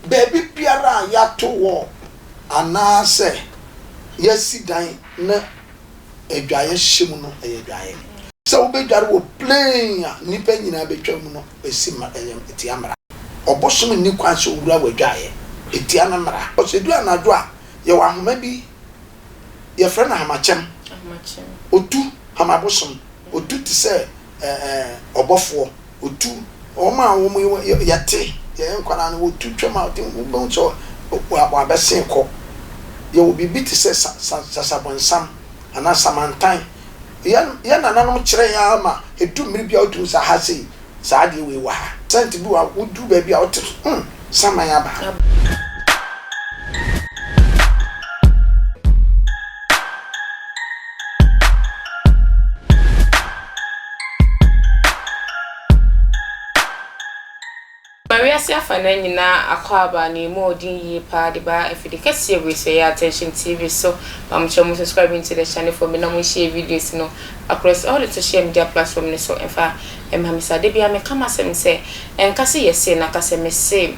Baabi biara a yɛato wall anaasɛ yɛasi dan na adwaeɛ hyɛ mu no, ɛyɛ adwaeɛ. Sɛ wobɛdware wɔ plane a nnipa nyinaa bɛtwa mu no, ɛsi mmara, ɛyɛ ɛtia mmara. Ɔbosom nni kwan sɛ ɔwura w'adwaeɛ, ɛtia no mmara. Sɛ ɛduru anadwo a, yɛwɔ ahoma bi, yɛfrɛ no ahamakyɛm. Ɔtu, hamabosom, ɔtu te sɛ ɛɛ ɔbɔfoɔ. Otu, wɔn a wɔn yɛte, yɛyɛ nkwadaa no, wɔtu twam a, wobɛhu sɛ wɔabɛsen kɔ. Yɛwɔ biribi te sɛ sa sa sasabonsam anaa samantan. Yɛn yɛn nananom kyerɛ yɛn ara ma ɛdu mmere bi a wotumi sɛ aha sei, saa adeɛ wei wɔ ha. Sɛnti bi wɔ ha, woduru baabi a wote so, hmm, saman aba ha. Ma wiase afanan nyinaa akwaaba na emu ɔden yie paa de ba afidi kɛseɛ wei so ɛyɛ Attention TV so ma mo kyerɛ mo subscribe into the channel for me na mo share videos no across all the social media platform no so ɛmfa ɛma me saa da biara meka m'asɛm sɛ ɛnka sɛ yɛse na ka sɛ mese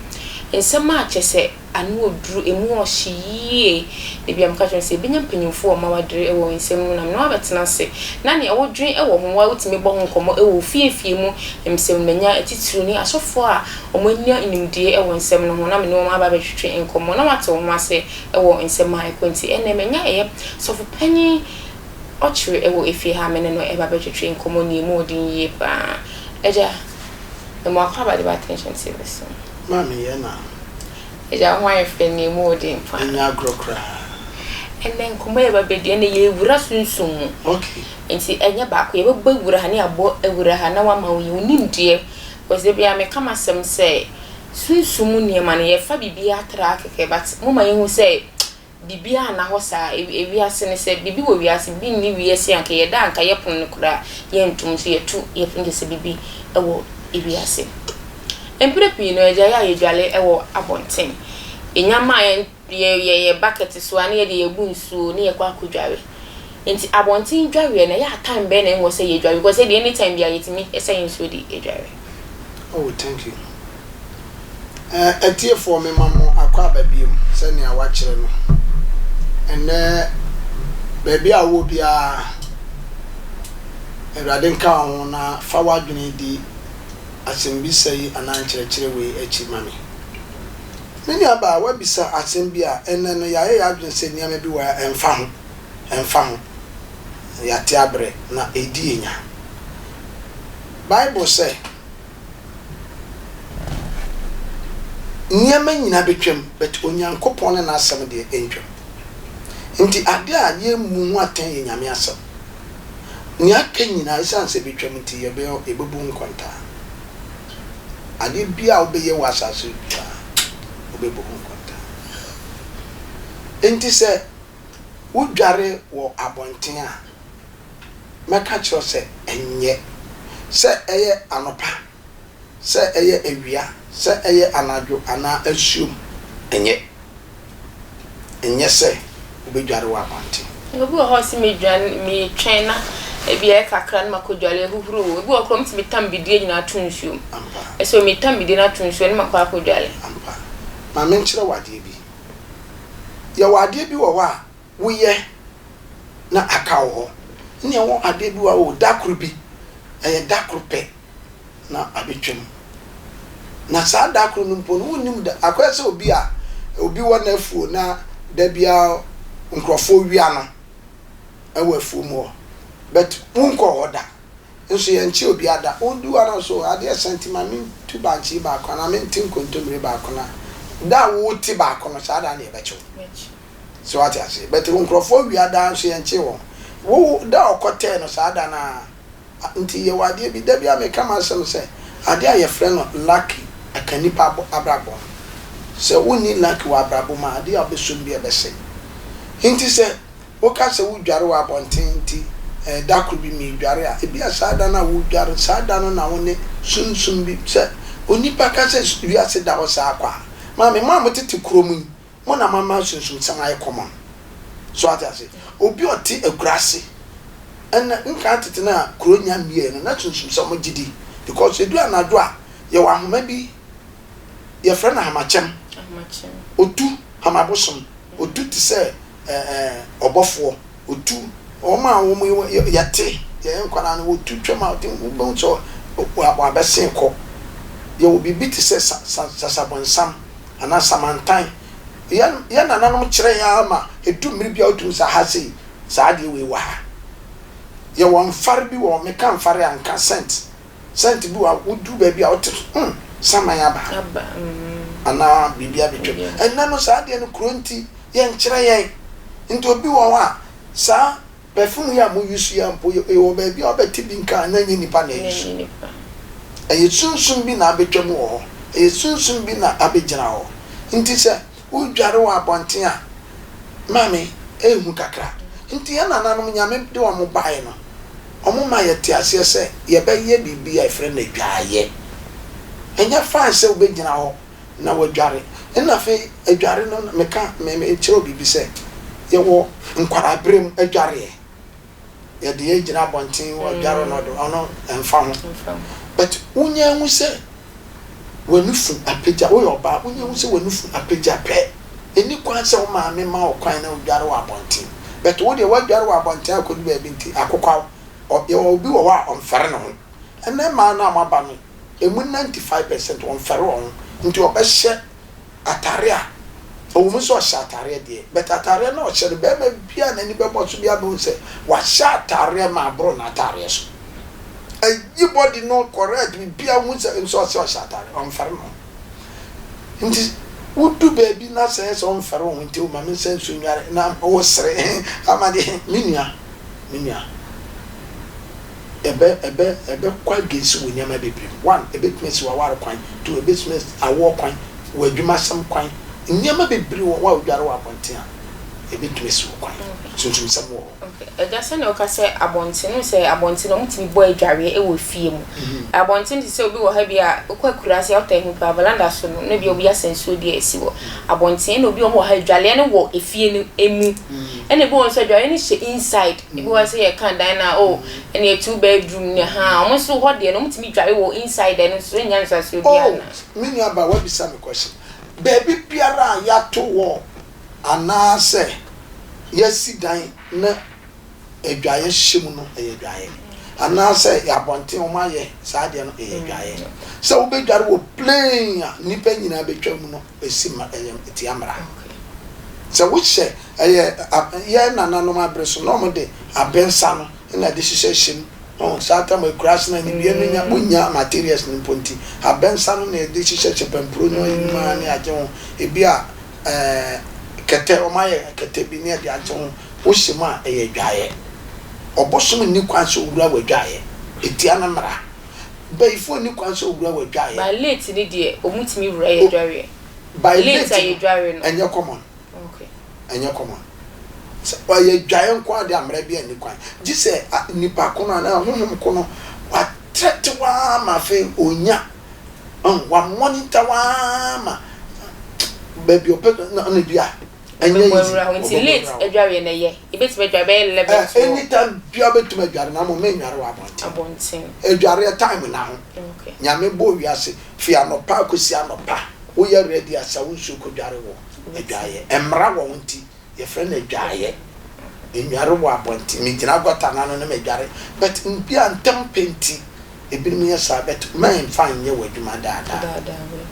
nsɛm a kyɛ sɛ Ano oduru, emu ɔhye yie. Da biara meka kyerɛ no sɛ yɛbɛnya mpanyimfoɔ a wɔn awadere wɔ nsɛm no mu na me ne wɔn abɛtena ase na nea wodwen wɔ ho a wotumi bɔ ho nkɔmmɔ wɔ ofie afie mu nsɛm no manya atitiriw ne asɔfoɔ a wɔanya nimdeɛ wɔ nsɛm no ho na me ne wɔn aba abɛtwetwe nkɔmmɔ na wɔate wɔn ho ase wɔ nsɛm a ɛkɔ nti ɛnnɛ manya ɛyɛ sɔfo panyin ɔkyere wɔ efie ha a me ne no ɛba abɛtwetwe nkɔmmɔ nea emu ɔden yie paa. Agya, mema wo akwaaba de ba Attention TV so. Maame yɛ na. Agya wo ho ayɛ fɛ na emu wɔ den paa. Ɛnyɛ agorɔ koraa. Ɛnɛ nkɔmmɔ yɛba bɛdi ɛnɛ yɛwura sunsum mu. Okay. Nti ɛnyɛ baako yɛbɛbɔ awura ha ne yɛabɔ awura ha na wama wo wo nimdeɛ. Because da biara meka m'asɛm sɛ sunsum mu nneɛma no yɛfa biribiara tra kɛkɛ but moma yɛhu sɛ Biribiara nna hɔ saa. Ewiase no, sɛ biribi wɔ wiase, biribi nni wiase a, anka yɛda a anka yɛ pono no koraa yɛntom nso yɛto yɛ pono kyerɛ sɛ biribi wɔ ewiase. Mprɛ pii no agyae a yɛdwale wɔ abɔnten. Yɛnya ma yɛ yɛ yɛ bucket so a na yɛde yɛbu nsuo na yɛkɔ akɔdware. Nti abɔnten dwareɛ no ɛyɛ a time bɛn na ɛwɔ sɛ yɛdware because ɛdeɛ anytime biara yɛtumi sa yɛn nsuo de dware. Oh thank you. Atiefoɔ mema mo akwaaba biom sɛnea wakyerɛ no. Ɛnnɛ baabi a wowɔ biara Awurade nka wo ho na fa w'adwene di asɛmbisa yi anaa nkyerɛkyerɛ wei akyi ma me. Me nuabaa woabisa asɛm bi a ɛnnɛ no yɛayɛ yɛn adwene sɛ nneɛma bi wɔ ha a ɛmfa ho, ɛmfa ho, yɛate abrɛ na ɛredi yɛn nya. Bible sɛ. Nneɛma nyinaa bɛtwam, but Onyankopɔn ne n'asɛm deɛ ɛntwam. Nti adeɛ a yɛmmu ho atɛn yɛ Nyame asɛm. Nea aka nyinaa ɛsiane sɛ ɛbɛtwam nti yɛbɛyɛ yɛbɛbu ho nkontaa. Adeɛ biara a wobɛyɛ wɔ asase so biara wobɛbu ho nkontaa. Nti sɛ wodware wɔ abɔnten a, mɛka akyerɛ wo sɛ ɛnyɛ. Sɛ ɛyɛ anɔpa, sɛ ɛyɛ awia, sɛ ɛyɛ anadwo anaa asuom, ɛnyɛ. Ɛnyɛ sɛ wobɛdware wɔ abɔnten. Obi wɔ hɔ a ɔse medwane, metwɛn na ebi ɛyɛ kakra na makɔdware ahuhuro o. Ebi wɔ hɔ koraa ɔmtumi tam bidie nyinaa to nsuom. Ampa. Ɛsɛ o metam bidie no ato nsuom na makɔ akɔdware. Ampa. Ma menkyerɛ wo adeɛ bi. Yɛwɔ adeɛ bi wɔ hɔ a woyɛ na aka wo hɔ. Nna ɛwɔ adeɛ bi wɔ hɔ o, da koro bi, ɛyɛ da koro pɛ na abɛtwam. Na saa da koro no mpo no, wonnim da. Akɔyɛ sɛ obi a obi wɔ n'afuo na da biara nkurɔfoɔ wia no wɔ afuo mu hɔ, but wonkɔɔ hɔ da. Nso yɛnkye obiara da. Wodu hɔ no nso, adeɛ sa nti ma mentu bankye yi baako anaa mente nkontommire baako na da a wote baako no, saa da no na yɛbɛkye wo. So wate aseɛ? But nkurɔfoɔ wia daa nso yɛnkyee wɔn. Wo da a ɔkɔtɛɛ no saa da no ara. Nti yɛwɔ adeɛ bi, da biara meka m'asɛm sɛ, adeɛ a yɛfrɛ no lucky ɛka nnipa abrabɔ ho. Sɛ wonni lucky wɔ abrabɔ mu a, adeɛ a wobɛsɔ mu biara ɛbɛsɛe. Nti sɛ woka sɛ wodware wɔ abɔnten nti eh, da koro bi meredware a, ebia saa da no a woredware, saa da no na wo ne sunsum bi, sɛ onipa ka sɛ wiase da hɔ saa kwa a, maame, mo a motete kurom yi, Mo na moama sunsumsɛm ayɛ common. So wate ase? Obi a ɔte akuraase, ɛnna nkan tete no a kuro nnya mmiae no, na sunsumsɛm wɔgye di. Because ɛdu anadwo a, yɛwɔ ahoma bi, yɛfrɛ no ahamakyɛm. Otu hamabosom, otu te sɛ ɔbɔfoɔ, otu, wɔn a wɔn yɛte, yɛyɛ nkwadaa no, wɔtu twam a, wobɛhu sɛ wabɛsen kɔ. Yɛwɔ biribi te sɛ sasabonsam anaa samantan. Yɛn yɛn nananom kyerɛ yɛn ara ma ɛdu mmere bi a wotumi sɛ ha sei, saa adeɛ wei wɔ ha. Yɛwɔ mfare bi wɔ hɔ, meka mfare a nka scent. Scent bi wɔ hɔ a woduru baabi a wote so, hmm, saman aba ha. Anaa biribi abɛtwam. Ɛnnɛ no saa adeɛ no kuro nti yɛnkyerɛ yɛn. Nti obi wɔ hɔ a saa perfume yi a mo use yi a mpo yɛwɔ baabi a wobɛte bi nka a na ɛnyɛ nipa na ɛuse. Ɛyɛ sunsum bi na abɛtwam wɔ hɔ. Ɛyɛ sunsum bi na abɛgyina hɔ. Nti sɛ wodware wɔ abɔnten a, maame, ɛyɛ hu kakra. Nti yɛn nananom Nyame de wɔn baeɛ no, wɔma yɛte aseɛ sɛ yɛbɛyɛ biribi a yɛfrɛ no adwaeɛ. Ɛnyɛ fine sɛ wobɛgyina hɔ na woadware. Ɛna afei adware no, meka, me, mekyerɛ wo biribi sɛ, yɛwɔ nkwadaa-berɛ mu adwareɛ. Yɛde yɛn gyina abɔnten, wɔdware no, ɔde, ɔno ɛmfa ho. But wonya hu sɛ w'anufu apagya, woyɛ ɔbaa, wonya hu sɛ w'anufu apagya pɛ, ɛnni kwan sɛ wo maame ma wo kwan na wodware wɔ abɔnten. But wo deɛ woadware wɔ abɔnten akɔdu baabi nti akokwaw. Ɔ, yɛwɔ obi wɔ hɔ a ɔmfɛre ne ho. Ɛnnɛ mmaa no a moaba no, ɛmu 95 percent wɔmfɛre wɔn ho. Nti ɔbɛhyɛ atare a, ɛwɔ mu sɛ ɔhyɛ atareɛ deɛ, but atareɛ no a ɔhyɛ no, barima biara a n'ani bɛbɔ so biara bɛhu sɛ wahyɛ atareɛ ma aboro n'atareɛ so. Ayi body no correct, biribiara wohu sɛ nso ɔsɛ ɔhyɛ atareɛ, ɔmfɛre ne ho. Nti wodu baabi na sɛ ɛyɛ sɛ ɔmfɛre wo ho nti, o ma me nsa nsuo nnware na wosere ama deɛ, me nua, me nua. Ɛbɛ ɛbɛ ɛbɛkɔ against wɔ nneɛma bebree mu. One, ɛbɛtumi asi w'aware kwan. Two, ɛbɛtumi asi awoɔ kwan, w'adwumasɛm kwan. Nneɛma bebree wɔ hɔ a wodware wɔ abɔnten a, ɛbɛtumi asi wo kwan. Sunsumsɛm wɔ hɔ. Okay. Agya, sɛnea woka sɛ abɔnten, wohu sɛ abɔnten no, wɔtumi bɔ adwareɛ wɔ fie mu. Abɔnten te sɛ obi wɔ ha bi a, wokɔ akuraase a, wotaa hu paa, veranda so no, na ebia obi asa nsuo de asi hɔ. Abɔnten, ɛna obi a wɔwɔ ha, adwareɛ no wɔ efie no mu. Ɛna ebi wɔ hɔ nso adwareɛ no hyɛ inside. Ebi wɔ hɔ sɛ yɛka dan no a, oh, ɛneɛ two bedroom ne ha. Wɔn nso hɔ deɛ no, wɔtumi dware wɔ inside ɛno nso ɛnnya nsuasuo biara Oh, anaa? me nua baa, woabisa me question. Baabi biara a yɛato wall anaasɛ yɛasi dan na adwaeɛ hyɛ mu no, ɛyɛ adwaeɛ. Anaasɛ abɔnten wɔayɛ saa adeɛ no, ɛyɛ adwaeɛ. Sɛ wobɛdware wɔ plain a nnipa nyinaa bɛtwa mu no, ɛsi ma ɛyɛ ɛtia mmara. Sɛ wohyɛ ɛyɛ yɛn nananom abere so na wɔn de abɛnsa no na ɛde hyehyɛ hyɛ mu. Ɔn saa tam akuraase na ne bia no nya wonya materials no mpo nti abɛnsa no na ɛde hyehyɛ hyɛ pampuro no ayi mu ara ne agye ho. Ebi a ɛɛ kɛtɛ wɔn ayɛ kɛtɛ bi ne ɛde agye ho. Wohyɛ mu a ɛyɛ adwaeɛ. Ɔbosom nni kwan sɛ owura w'adwaeɛ. Ɛtia no mmara. Bayifoɔ nni kwan sɛ owura w'adwaeɛ. By late no deɛ ɔmu tumi wura yɛ dwareɛ. By late no ɛnyɛ common. Ɛnyɛ common. Sɛ ɔyɛ dwaeɛ nko ara deɛ a mmara biara nni kwan. Gye sɛ nipa ko no anaa honhom ko no watrɛte wo ara ma afei ɔnya, ɔhu, wa monitor wo ara ma baabi ɔpɛ na ɔna bi a ɛnyɛ Ɔbɛbɔ easy awura hɔ. Nti ɔbɛbɔ late awura hɔ. adwareɛ no ɛyɛ? Yɛbɛtumi adware bɛyɛ 11, Eh, 12? anytime biara wobɛtumi adware na mmom mennware wɔ abɔnten. Abɔnten. Adwareɛ time nna ho. Okay. Nyame bɔɔ wiase fi anɔpa kɔsi anɔpa. Woyɛ ready a sa wo nsuo kɔdware wɔ adwaeɛ. Mmara wɔ ho nti yɛfrɛ no adwaeɛ. Menware wɔ abɔnten, megyina gɔta no ano na madware but bia ntɛm pɛ nti ebinom yɛ saa but mɛmfa nyɛ w'adwuma daadaa. Daadaa wei.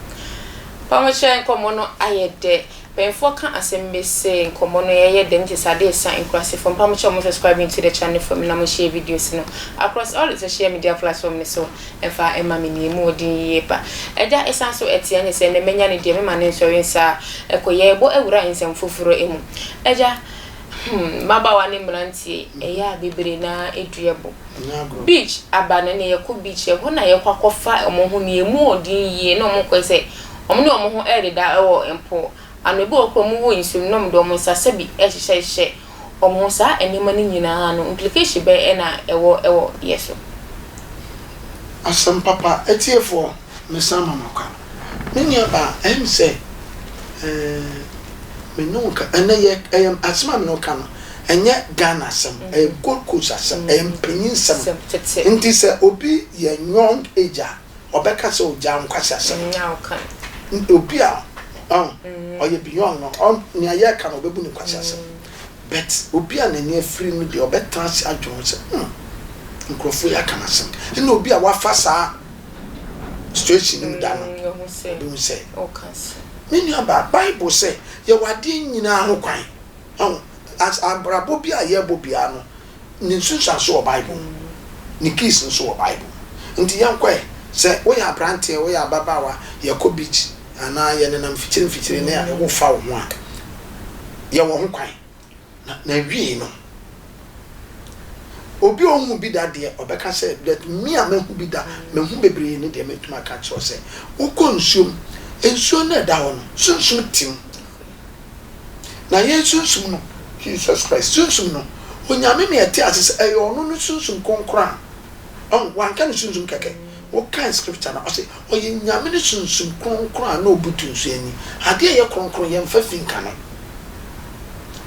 Pamokyɛ nkɔmmɔ no ayɛ dɛ. Mpanyinfoɔ ka asɛm bi se nkɔmmɔ no ɛyɛ dɛ nti sɛ ade resa nkurasefoɔ mpamokyɛ mo subscribe to the channel for me na mo share videos no across all the social media platform no so. Ɛmfa mma me nea emu ɔden yiye pa. Agya, esiane so ɛteɛ ne sɛ nnɛ manya no deɛ, mema no nsɔre nsa a ɛkɔ. Yɛrebɔ awura nsɛm foforo mu. Agya, hmm, mmabaawa ne mmeranteɛ yi, ɛyɛ a bebree no ara dua bo. Beach aba no, ɛnna yɛkɔ beach, ɛhɔ na yɛkɔ akɔfa wɔn ho nea emu ɔden yie na wɔkɔyɛ sɛ wɔn ne wɔn ho rededa wɔ mpo ano. Ebi wɔ hɔ koraa a wɔwɔ nsuo mu na wɔde wɔn nsa sɛbi rehyehyɛhyehyɛ Wɔn ho saa nneɛma no nyinaa no implication bɛn na ɛwɔ wɔ yɛ so? Asɛm papa atiefoɔ me san ma makwa me nua baa ɛyɛ me sɛ eh me ne wo ka ɛnɛ yɛ ɛyɛ asɛm a me ne wo ka no ɛnyɛ Ghana asɛm ɛyɛ Gold Coast asɛm ɛyɛ mpanyin sɛm nti sɛ obi yɛ young age a ɔbɛka sɛ ogyaa nkwasi asɛm obi a. Ɔn, ɔyɛ beyond no, ɔn, nea yɛreka no ɔbɛbu no nkwaseasɛm. But obi a n'ani afiri no deɛ ɔbɛtena ase adwene ho sɛ, hmm, nkurɔfoɔ yi aka m'asɛm. Ɛna obi a wafa saa situation no mu da no, ɔbɛhu sɛ, me nuabaa, Bible sɛ yɛwɔ adeɛ nyinaa ho kwan. Ɔn, as abrabɔ bi a yɛrebɔ biara no, ne nsunsuanso wɔ Bible mu. Ne keys nso wɔ Bible mu. Nti yɛnkɔ ɛ. Sɛ woyɛ aberanteɛ, woyɛ ababaawa, yɛkɔ beach anaa yɛnenam mfikyire mfikyire ne wofa wo ho a, yɛwɔ ho kwan. Na n'awiei no, obi a ɔnhu bi da deɛ, ɔbɛka sɛ, but me a mahu bi da, mahu bebree no deɛ, mɛtumi aka akyerɛ wo sɛ, wokɔ nsuo mu, nsuo no a ɛda hɔ no, sunsum te mu. Na yɛn sunsum no, Jesus Christ sunsum no, Onyame ma yɛte ase sɛ ɛyɛ ɔno no sunsum kronkron a, ɔho, wanka ne sunsum kɛkɛ, wokan scripture no a, ɔse ɔyɛ Nyame no sunsum kronkron a na ɔbutu nsuo ani. Adeɛ a ɛyɛ kronkron yɛmfa fi nka no.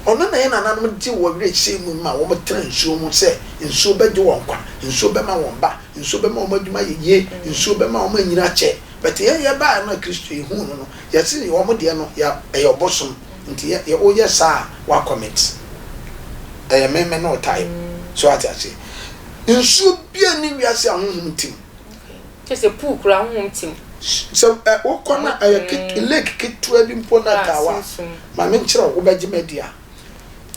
Ɔno na yɛn nananom gye wɔ werɛ hyɛɛ mu ma wɔn tena nsuo ho sɛ nsuo bɛgye wɔn nkwa, nsuo bɛma wɔn ba, nsuo bɛma wɔn adwuma ayɛ yie, nsuo bɛma wɔn anyini akyɛ. But yɛn yɛbaeɛ no a Kristo yɛhuu no no, Yɛse wɔn deɛ no yɛ ɛyɛ ɔbosom nti yɛ yɛ woyɛ saa a wa commit ɛyɛ me me ne wo type so wate aseɛ nsuo bia nni wiase a honhom nte mu. Kyerɛ sɛ pool koraa honhom te mu. Sɛ ɛ wokɔ na ɛyɛ ket lake ketewa bi mpo na taa hɔ a ma me nkyerɛ wo wobɛgye me adi a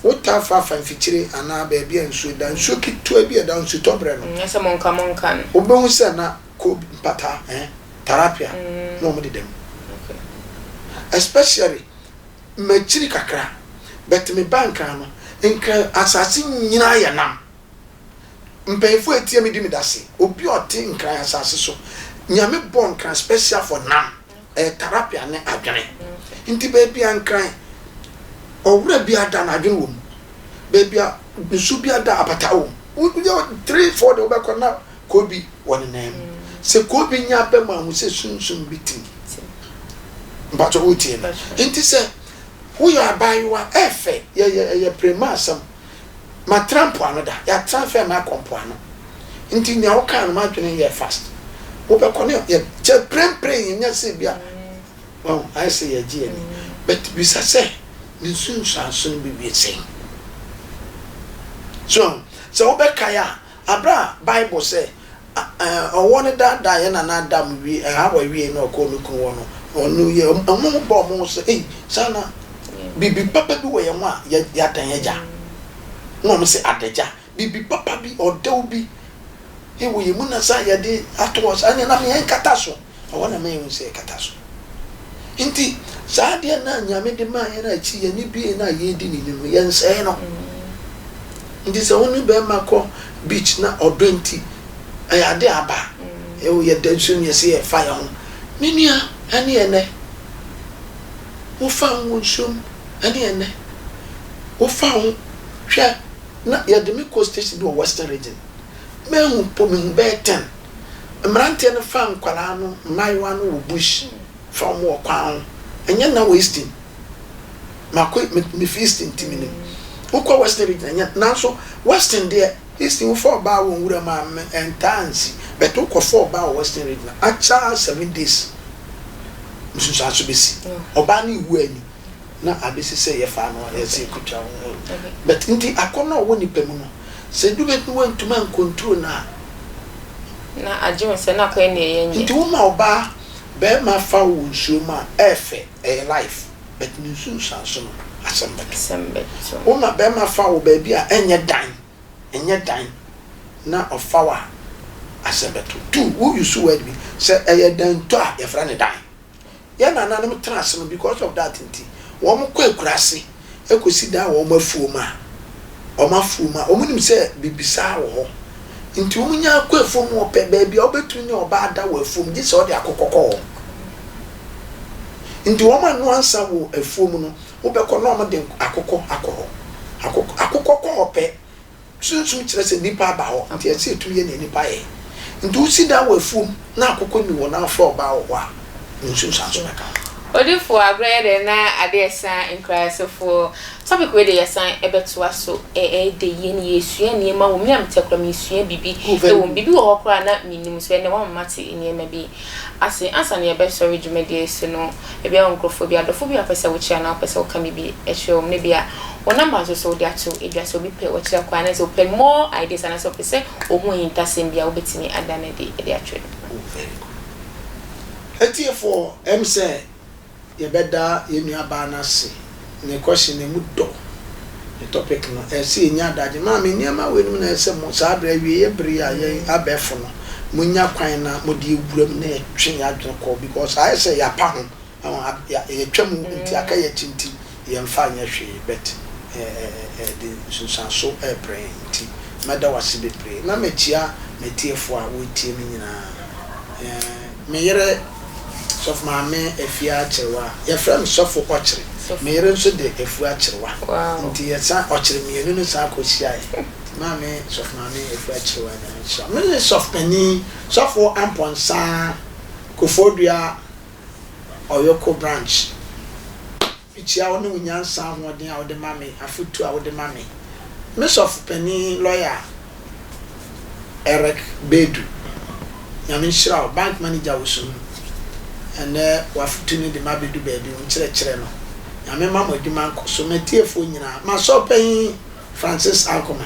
wotaa fa fa mfikyire anaa baabi a nsuo da nsuo ketewa bi a ɛda nsutɔ berɛ no. Nyɛ sɛ monka monka no. Wobɛhu sɛ na kob mpataa eh tarapia na wɔn deda mu especially makyiri kakra but me ba nkran no nkran asase nyinaa yɛ nam mpanyinfoɔ etie me di me dase obi a ɔte nkran asase so nyame bɔ nkran special for nam ɛyɛ tarapia ne adwene nti baabi a nkran ɔwura bi ada no adwene wɔ mu baabi a nsu bi ada apataa wɔ mu woyɛ 3 4 de wobɛkɔ na Kobi wɔ ne nan mu. Sɛ Kobi nya aba mu a, hu sɛ sunsum bi te mu. Mpakyɛ wotie me? Nti sɛ woyɛ abaayewa, ɛfɛ, yɛyɛ ɛyɛ prema asɛm. Matra mpoano da, yɛatra fɛ me akɔ mpoano. Nti nea wokaa no m'adwene yɛ fast. Wobɛkɔ ne yɛ kyɛ prempren yɛnyɛ sɛ bi a wahu ayɛ sɛ yɛgye yɛn ani. But bisa sɛ ne nsunsuanso no bɛwie sɛn? So sɛ wobɛkae a Aber a Bible sɛ, ɔwɔ no daadaa hɛn nana Adam wie, Hawa wiei na ɔkɔɔ no kun hɔ no, ɔno yɛ hɔn bɔɔ hɔn ho sɛ, Ei, saana biribi papa bi wɔ hɛn ho a yɛadan agya. Nna wɔn se adagya, biribi papa bi, ɔdɛw bi wɔ hɛn mu na saa yɛdze ato hɔ saa, nna yɛnkata so. Ɛhɔ na ɛma yɛhu sɛ yɛkata so. Nti saa adeɛ no a Nyame de maa yɛn a akyiri yɛn ani buee no a yɛredi ne ni no, yɛnsɛe no. Nti sɛ wo ne bɛrima kɔ beach na ɔdɔ nti, ɛyɛ ade a aba. Ɛwɔ yɛda nsuo mu yɛsɛ yɛfa yɛn ho. Me nua, ɛne ɛnɛ. Wofa ho wɔ nsuo mu, ɛne ɛnɛ. Wofa ho, hwɛ, na yɛde me kɔ station bi wɔ Western Region. Mahu mpo, mehu bɛyɛ 10. Mmeranteɛ no fa nkwadaa no, mmaayewa no wɔ bush, fa wɔn wɔ kwan ho. Ɛnyɛ nna wɔ Eastern. Makɔ, me, mefi Eastern nti menim. Wokɔ Western region, ɛnyɛ, nanso Western deɛ, Eastern wofa ɔbaa wɔ nwura mu a, me, ɛntaa nsi. But wokɔfa ɔbaa wɔ Western region a, akyɛ ara 7 days, nsunsuanso bɛsi. Ɔbaa no rewu ani, na abɛsi sɛ yɛfaa no, yɛsɛ yɛkɔtwa ho. But nti akɔnnɔ a ɔwɔ nipa mu no, sɛ du baabi na woantumi ancontrol no a, Na agye wo sɛ na akɔyɛ nea ɛyɛ nyɛ. Nti woma ɔbaa bɛɛma fa wo wɔ nsuo mu a, ɛɛfɛ, ɛyɛ life, but ne nsunsuanso no, asɛm bɛto. Asɛm bɛto. Woma bɛɛma fa wo baabi a ɛnyɛ dan, ɛnyɛ dan, na ɔfa wo a, asɛm bɛto. Two, wo use word bi, sɛ ɛyɛ dantɔ a, yɛfrɛ no dan. Yɛn nananom tena ase no because of that nti, wɔn kɔ akuraase kɔsi dan wɔ wɔn afuom a, wɔn afuom a, wɔn nim sɛ biribi saa wɔ hɔ. Nti wɔn nya kɔ afuom wɔpɛ baabi a wɔbɛtumi ne ɔbaa da wɔ afuom gye sɛ ɔde akokɔ kɔ hɔ. Nti wɔn anoa nsa wɔ afuom no, wobɛkɔ na wɔn de akokɔ akɔ hɔ. Akokɔ, akokɔ kɔ hɔ pɛ, Sunsum kyerɛ sɛ nnipa aba hɔ, nti ɛsɛ sɛ yɛtumi yɛ nea nnipa yɛ. Nti wosi dan wɔ afuom na akokɔ nni hɔ na wofrɛ ɔbaa wɔ hɔ a, ne nsunsuanso bɛka ho. Odifoɔ agorɔ yɛ dɛ na adeɛ sa nkurasefoɔ topic wei de yɛsan ɛbɛtoa so ɛɛdɛ yie ne yɛsua nneɛma wɔ mu me a mete koraa mesua biribi Oh, very ɛwɔ mu good. biribi wɔ hɔ koraa na menim so ɛnɛ wama mate nneɛma bi ase ansa na yɛbɛsɔre dwumadie so no ebi a nkurɔfoɔ bi adɔfo bi a wopɛ sɛ wokyerɛ anaa wopɛ sɛ woka biribi ɛkyerɛ wɔn ne bi a wɔn number nso so wode ato edwa sɛ obi pɛ wɔkyerɛ kwan anaasɛ wopɛ more ideas anaasɛ wopɛ sɛ ohun ahintasɛm bi a wobɛtumi ada no de ɛde atwerɛ. Oh, very good. Atiefoɔ, sɛ yɛbɛda yɛn nua no ase ne question na emu dɔ ne topic no ɛsɛ yɛnya adagye maame nneɛma wei nom na ɛsɛ mo saa abere awie yɛ bere a yɛn abɛɛfo no monya kwan na mode ewura mu na yɛtwe yɛn adwene kɔ because ayɛ sɛ yɛapa ho ɛwɔ yɛtwa mu nti aka yɛ akyi nti yɛmfa nyɛ hwee, but ɛde nsunsuanso ɛɛbrɛ yɛn nti mɛda wase bebree na mɛkyia mɛtiefoɔ a wɔretie me nyinaa. Me yere, Sɔfo Maame Afia Akyerewa, yɛfrɛ me Sɔfo Ɔkyere. Me yere nso de Afua Akyerewa nti yɛsan ɔkyere mmienu no san kɔhyiaeɛ nti maame, Sɔfo Maame Afua Akyerewa, Nyame nhyira. Me ne sɔfo panin, Sɔfo Ampɔnsa, Koforidua Ɔyɔko branch, mekyia wo ne wo nyansa, ahoɔden a wode ma me, afotu a wode ma me. Me sɔfo panin, lawyer Eric Bedu, Nyame nhyira wo, bank manager wɔ so mu ɛnɛ wafotu no de ma bɛdu baabi wo nkyerɛkyerɛ no. Nyame ma mo adwuma nkɔ so. Matiefoɔ nyinaa, masɔre panyin Francis Ankoma,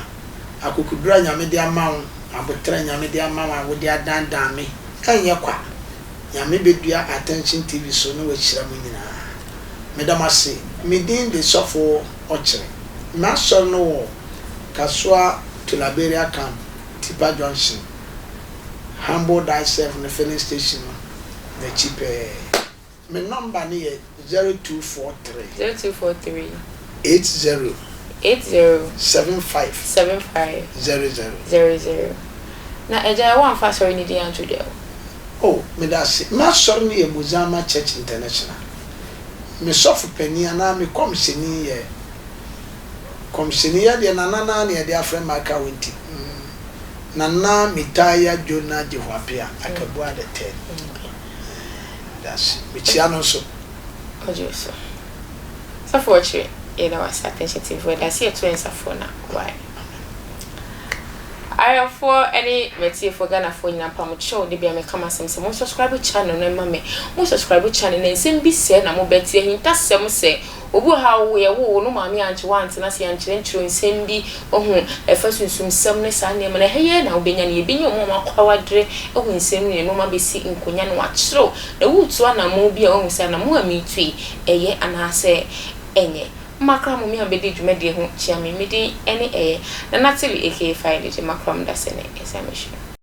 akokoduru a Nyame de ama wo, abotrɛ Nyame de ama wo a wode adandan me, ɛnyɛ kwa. Nyame bɛdua Attention TV so ne wahyira mu nyinaa. Meda mo ase. Me din de Sɔfo Ɔkyere. M'asɔre no wɔ Kasoa Tulaberia Camp, Tipa Junction, Humble Thyself ne filling station no n'akyi pɛɛ. Me number no yɛ 0243 0243 80 80 75 75 00. 00. Na agya, wɔamfa asɔre ne din anto dwa o? Oh, meda ase. M'asɔre no yɛ Mozama Church International. Me sɔfo panin anaa me kɔmhyɛni yɛ kɔmhyɛni yɛ deɛ Nana naa na yɛde afrɛ Michael Wenti. Nana Mitaya Jonah Jehoapia Akabua the third. Meda ase. Mekyia no nso. Ɔgye so. Sɔfo Ɔkyere, yɛda wase. Attention TV foɔ, yɛda ase. Yɛto yɛn nsafoɔ na wae ayɔfoɔ ne matiefoɔ Ghanafoɔ nyinaa mpa mo kyɛw de bia meka m'asɛm sɛ mo subscribe channel no ma me. Mo subscribe channel na nsɛm bi sɛ na mobɛte ahintasɛm sɛ obi wɔ ha a woyɛ wo no maame ankye woantena ase ankyerɛnkyerɛ nsɛm bi ɔho ɛfa sunsumsɛm ne saa nneɛma no ɛha yɛ na wobɛnya no. Yɛbɛnya ɔmo a ɔmo akwawadere ɛwɔ nsɛm no yɛ nneɛma bɛsi nkonya no wakyerɛw na woretu anammɔn bi a wahu sɛ anammɔn a meretu yi ɛyɛ anaasɛ ɛnyɛ. Mmakra mo me a bɛdi dwumadie ho kyia me. Me din ɛne ɛyɛ Nana Tili aka Fire DJ. Makra mo da sɛ ne ɛsɛ mehwɛ.